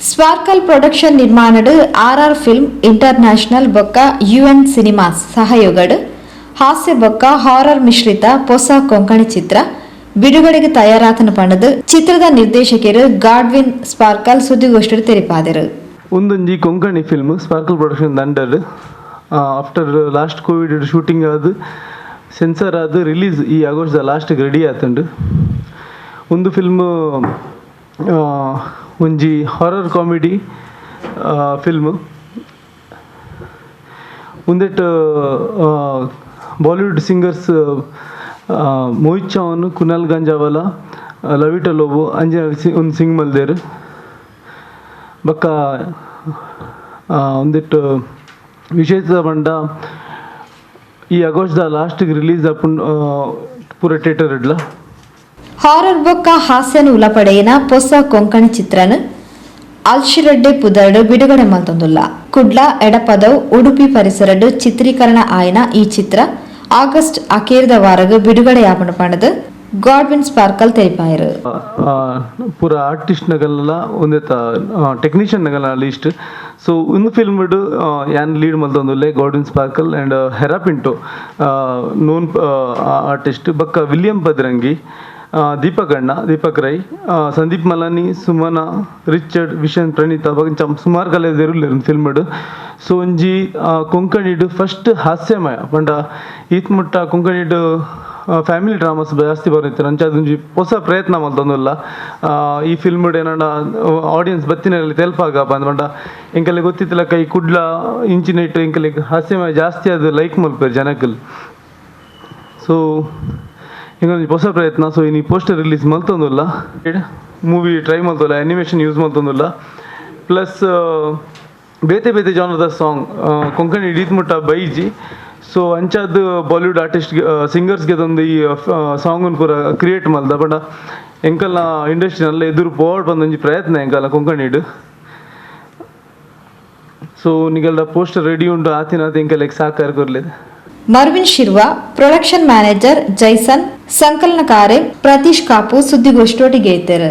Sparkle production ನಿರ್ಮಾಣಡ್ R R film inter national ಬೊಕ್ಕ UN cinemas ಸಹಯೋಗಡ್ ಹಾಸ್ಯ ಬೊಕ್ಕ ಹಾರರ್ ಮಿಶ್ರಿತ ಪೊಸ ಕೊಂಕಣಿ ಚಿತ್ರ ಬಿಡುಗಡೆಗೆ ತಯಾರಾತನ ಪಂಡದು ಚಿತ್ರದ ನಿರ್ದೇಶಕರು ಗಾಡ್ವಿನ್ ಸ್ಪಾರ್ಕಲ್ ಸುದ್ದಿಗೋಷ್ಠಿ ತೆರಿಪಾದರು. ಒಂದೊಂಜಿ Konkani film sparkle production under after last Covid shooting ಆದ್, ಸೆನ್ಸರ್ ಆದ್, ರಿಲೀಸ್ ಈ August last ready ಆತುಂಡು. ಒಂದು ಫಿಲ್ಮ್ ಒಂಜಿ horror comedy film. ಉಂದೆಟ್ Bollywood singers Mohit Chauhan, Kunal Ganjawala, ಲವಿಟ Lobo ಅಂಚ ಒಂದು ಸಿಂಗ್ ಮಲ್ದೇರು. ಬೊಕ್ಕ ಉಂದೆಟ್ ವಿಶೇಷ ಪಂಡ ಈ ಆಗಸ್ಟ್ ದ ಲಾಸ್ಟ್ಗೆ ರಿಲೀಸ್ ಆಪುಂಡು ಪೂರ ಥಿಯೇಟರ್ ಇಡ್ಲ. ಹಾರರ್ ಬೊಕ್ಕ ಹಾಸ್ಯನು ಉಲಪಡೆಯಿನ ಪೊಸ ಕೊಂಕಣಿ ಚಿತ್ರನ್ ಅಲ್ಶಿರಡ್ಡೆ ಪುದರ್ಡ್ ಬಿಡುಗಡೆ ಮಲ್ತೊಂದುಲ್ಲ. ಕುಡ್ಲ, ಎಡಪದವ್, ಉಡುಪಿ ಪರಿಸರಡ್ ಚಿತ್ರೀಕರಣ ಆಯಿನ ಈ ಚಿತ್ರ ಆಗಸ್ಟ್ ಅಕೇರಿದ ವಾರಗ್ ಬಿಡುಗಡೆಯಾಪುಂಡು ಪಂಡದು ಗಾಡ್ವಿನ್ ಸ್ಪಾರ್ಕಲ್ ತೆರಿಪಾಯರು. ಪೂರ ಆರ್ಟಿಸ್ಟ್ ನಗಲ್ಲ, ಒಂದೆತ ಟೆಕ್ನಿಷಿಯನ್ ನಗಲ್ಲ ಲಿಸ್ಟ್. ಸೊ ಒಂದು ಫಿಲ್ಮ್ ಯಾನ್ ಲೀಡ್ ಮಲ್ತೊಂದುಲ್ಲೆ, Godwin sparkle and Hera Pinto known artist, ಬೊಕ್ಕ ವಿಲಿಯಂ ಪದ್ರಂಗಿ, ದೀಪಕ್ ಅಣ್ಣ, ದೀಪಕ್ ರೈ, ಸಂದೀಪ್ ಮಲಾನಿ, ಸುಮನ, ರಿಚರ್ಡ್, ವಿಶನ್, ಪ್ರಣೀತಾ ಬೊಕ್ಕ ಸುಮಾರು ಕಲಾವಿದೆರ್ ಉಲ್ಲೆರ್ ಫಿಲ್ಮ್. ಸೊ ಒಂಜಿ ಕೊಂಕಣಿಡ್ ಫಸ್ಟ್ ಹಾಸ್ಯಮಯ ಪಂಡ ಈತ್ ಮುಟ್ಟ ಕೊಂಕಣಿಡ್ ಫ್ಯಾಮಿಲಿ ಡ್ರಾಮಾಸ್ ಜಾಸ್ತಿ ಬರೋದಿತ್ತು. ಅಂಚಾದ್ ಒಂಜಿ ಹೊಸ ಪ್ರಯತ್ನ ಮಲ್ತೊಂದುಲ್ಲ. ಈ ಫಿಲ್ಮ್ ಏನಾಂಡ ಆಡಿಯನ್ಸ್ ಬತ್ತಿನಲ್ಲಿ ತೆಲ್ಪಾಗ ಪಂದ್ ಪಂಡ ಎಂಕಲೆ ಗೊತ್ತಿತ್ತಲಕ್ಕ ಈ ಕುಡ್ಲ ಇಂಚಿನೆಟ್ ಎಂಕಲೆಗ್ ಹಾಸ್ಯಮಯ ಜಾಸ್ತಿ ಅದು ಲೈಕ್ ಮಲ್ಪೆರ್ ಜನಕಲ್. ಸೊ ಇಂದೊಂಜಿ ಹೊಸ ಪ್ರಯತ್ನ. ಸೊ ಇನಿ ಪೋಸ್ಟರ್ ರಿಲೀಸ್ ಮಲ್ತೊಂದುಲ್ಲ. ಮೂವಿ ಟ್ರೈ ಮಲ್ತೊಲ್ಲ, ಅನಿಮೇಷನ್ ಯೂಸ್ ಮಲ್ತೊಂದುಲ್ಲ. ಪ್ಲಸ್ ಬೇತೆ ಬೇತೆ ಜಾನರ್ದ ಸಾಂಗ್ ಕೊಂಕಣಿ ಈತ್ ಮುಟ್ಟ ಬೈಜಿ. ಸೊ ಅಂಚಾದ್ ಬಾಲಿವುಡ್ ಆರ್ಟಿಸ್ಟ್ ಸಿಂಗರ್ಸ್ಗೆ ಒಂದು ಈ ಸಾಂಗ್ ಪೂರ ಕ್ರಿಯೇಟ್ ಮಲ್ದ. ಪಂಡ ಎಂಕಲ್ನ ಇಂಡಸ್ಟ್ರಿ ನಲ್ಲ ಎದುರು ಪೋವಡ್ ಬಂದೊಂಜಿ ಪ್ರಯತ್ನ ಎಂಕಲ್ನ ಕೊಂಕಣಿಡ್. ಸೊ ನಿಗಲ್ಡ ಪೋಸ್ಟರ್ ರೆಡಿ ಉಂಡು, ಆತಿನ ಎಂಕಲೆಗ್ ಸಾಕಾರ ಕೊರ್లేదు. Marvin Shirva, production manager Jason, ಸಂಕಲನಕಾರೆ Pratish Kapu ಸುದ್ದಿಗೋಷ್ಠಿಗೆ ಇತ್ತರು.